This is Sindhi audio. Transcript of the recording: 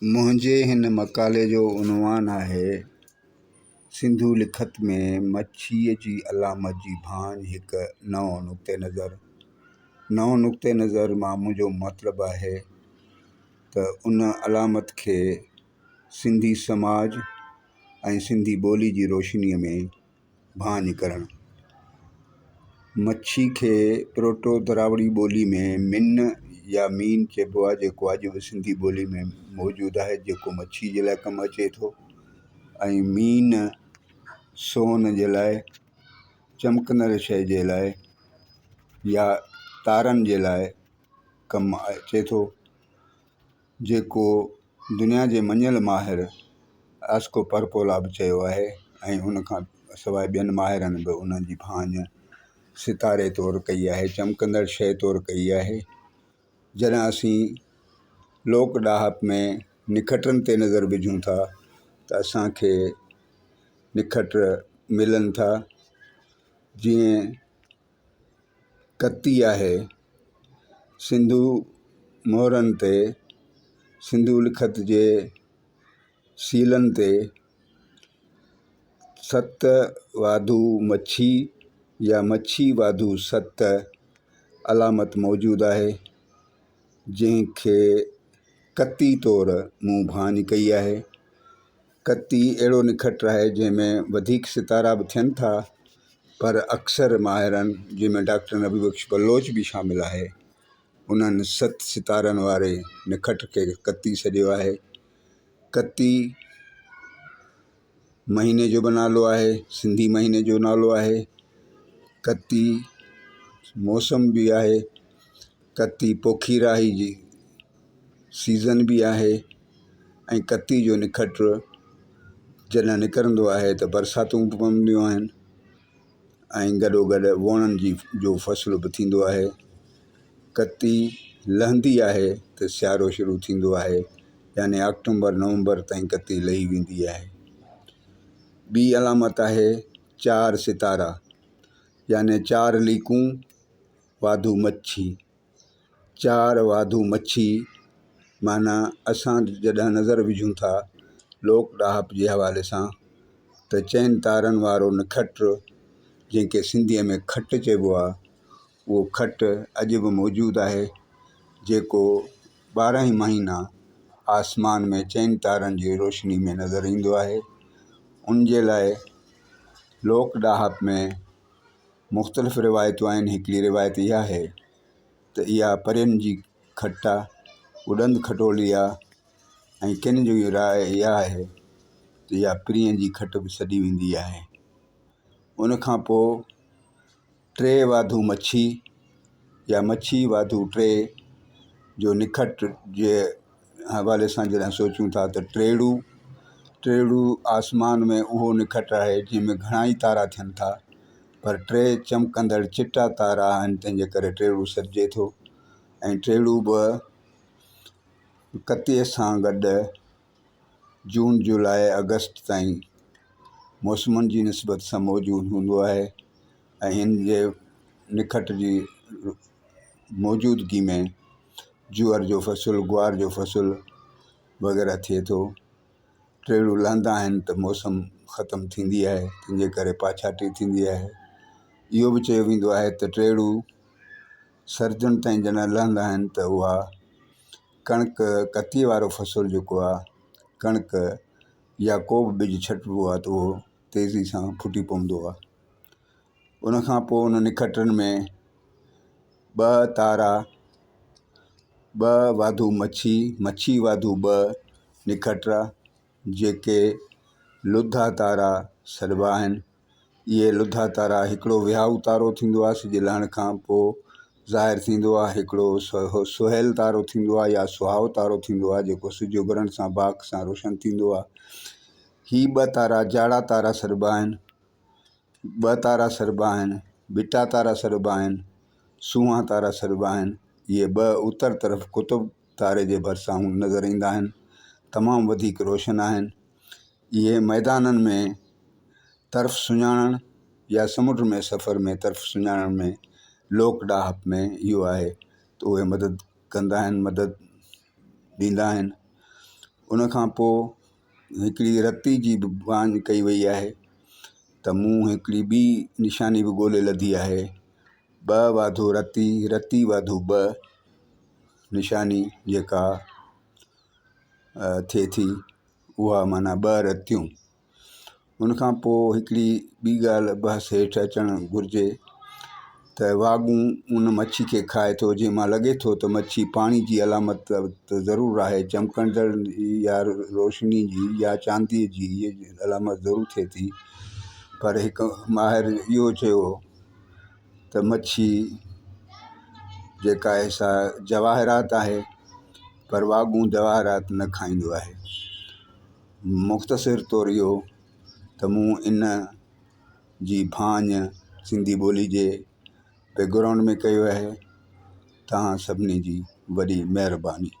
منهنجي هن مقالي جو عنوان آهي، سنڌو لکت ۾ مڇيءَ جي علامت جي ڀاڃ هڪ نئون نقطه نظر. نئون نقطه نظر مان منهنجو مطلب آهي ته ان علامت کي سنڌي سماج ۽ سنڌي ٻولي جي روشنيءَ ۾ ڀاڃ ڪرڻ. مڇي کي پروٽو دراوڙي ٻولي ۾ من يا مين چئبو آهي جيڪو اڄ به سنڌي ٻولي ۾ موجود آهي جيڪو مڇي جي لاءِ ڪم اچي ٿو ۽ مين سون جي لاءِ چمڪندڙ شيءِ جي لاءِ يا تارن جي لاءِ ڪم اچي ٿو. جيڪو دنيا جي مڃيل ماهر آسڪو پرپولا به چيو آهي ۽ ان کان سواءِ ٻين ماهرن به ان جي ڀاڃ ستاري طور ڪئي آهي چمڪندڙ شيءِ طور ڪئي آهي. جڏهن اسين لوڪ ڏاهپ ۾ نکٽن تي نظر وجهون ٿا ته اسان کي نکٽ ملن ٿا جيئن ڪتي آهي. سنڌو مهرن تي سنڌو لکت جي سيلن تي ست واڌو مڇي يا مڇي واڌو ست علامت موجود آهي، جنهن کي ڪتي طور مون ڀاڃ ڪئي آهي. ڪتي اهڙو نکٽ آهي جنهن ۾ وڌيڪ ستارا به ٿين ٿا، پر اڪثر ماهرن جنهن ۾ ڊاڪٽر نبي بخش بلوچ به شامل آهي، انهن ست ستارن واري نکٽ کي ڪتي سڏيو آهي. ڪتي مهيني جو به نالو آهي، سنڌي مهيني جو نالو آهي. ڪتي موسم به آهي. ڪتي پوکي راهي جي سيزن به آهي ۽ ڪتي جو نکٽ جڏهن نڪرندو آهي ته برساتون به پونديون آهن ۽ گڏو گڏ ووڻن جي جو فصل به ٿيندو آهي. ڪتي لهندي آهي ته سيارو شروع ٿيندو آهي يعني آڪٽومبر نومبر تائين ڪتي لهي ويندي آهي. ٻي علامت آهي چار ستارا يعني چار ليڪون واڌو مڇي. چار واڌو مڇي معنيٰ اسان جڏهن نظر وجهون ٿا لوڪ ڏاهپ جي حوالي سان ته چئن تارن وارو نکٽ جنهن کي سنڌيءَ ۾ کٽ چئبو آهي اهو کٽ اڄ به موجود آهي جيڪو ٻارهن ئي مهينا آسمان ۾ چئن تارن جي روشني ۾ نظر ايندو آهي. ان جي لاءِ لوڪ ڏاهپ ۾ مختلف روايتون آهن. هڪڙي روايت اها آهي ته اها پرين جي کٽ آ، اڏند کٽولي آ ۽ ڪن جي راءِ اها آهي ته اها پرينءَ جي کٽ به سڏي ويندي آهي. ان کان پوءِ ٽي واڌو مڇي يا مڇي واڌو ٽي جو نکٽ جي حوالي سان جڏهن سوچون ٿا ته ٽيڙو، ٽيڙو آسمان ۾ اهو نکٽ آهي جنهن ۾ گهڻا ئي تارا ٿين ٿا پر ٽي چمڪندڙ چٽا تارا آهن تنهن جي ڪري ٽيڙو سڏجي ٿو ۽ ٽيڙو به ڪتيء سان گڏ جون جولاء آگسٽ تائين موسمن جي نسبت سان موجود هوندو آهي ۽ هن جي نکٽ جي موجودگي ۾ جوئر جو فصل گوار جو فصل وغيره ٿئي ٿو. ٽيڙو لهندا آهن ته موسم ختم ٿيندي آهي تنهن جي ڪري پاڇاٽي ٿيندي آهي. اهو به چيو ويندو آهي ته ٽيڙو سردين تائين جڏهن لهندا آهن ته اها ڪڻڪ ڪتيءَ وارو فصل جيڪو آهي ڪڻڪ يا ڪو به ٻج ڇٽبو آهي ته اهو تيزي سان ڦٽي پوندو آهي. ان کان پوءِ ان نکٽن ۾ ٻه تارا، ٻه واڌو مڇي، مڇي واڌو ٻه نکٽرا جيڪي لڌا تارا سڏبا آهن. اهي لڌا تارا هڪڙو وهائو تارو ٿيندو آهي سج لهڻ کان پوءِ ظاهر ٿيندو آهي، هڪڙو سهيل تارو ٿيندو آهي يا سهائو تارو ٿيندو آهي جيڪو سج اڀرڻ سان باک سان روشن ٿيندو آهي. هي ٻه تارا جاڙا تارا سڏبا آهن. ٻه تارا سڏبا آهن، ٻٽا تارا سڏبا آهن، سونهان تارا سڏبا آهن. اهي ٻه اتر طرف قطب تاري جي ڀرسان نظر ايندا آهن. تمام وڌيڪ روشن آهن. اهي ميدانن ۾ طرف سڃاڻڻ يا سمنڊ ۾ سفر ۾ طرف سڃاڻڻ ۾ لوڪ ڏاهپ ۾ اهو آهي ته اهي مدد ڪندا آهن، مدد ڏيندا آهن. ان کان پوءِ هڪڙي رتي جي به ڀاڃ ڪئي وئي آهي ته مون هڪڙي ٻي نشاني به ڳولهي لڌي آهي ٻه واڌو رتي، رتي واڌو ٻه نشاني جيڪا ٿئي ٿي اها معنيٰ ٻه رتيون. ان کان پوءِ هڪڙي ٻي ڳالهه بحث هيٺ اچڻ گهرجي ته واڳون ان مڇي کي کائي ٿو جنهن مان لڳي ٿو ته مڇي پاڻي جي علامت ته ضرور آهي چمڪندڙ يا روشني جي يا چانديءَ جي علامت ضرور ٿئي ٿي پر هڪ ماهر اهو چيو ته مڇي جيڪا آهي سا جواهرات آهي پر واڳون جواهرات نه کائيندو آهي. مختصر طور اهو ته مون ان جي ڀاڃ سنڌي ٻولي جي بيڪ گرائونڊ ۾ ڪيو آهي. توهان سڀني جي وڏي مهرباني.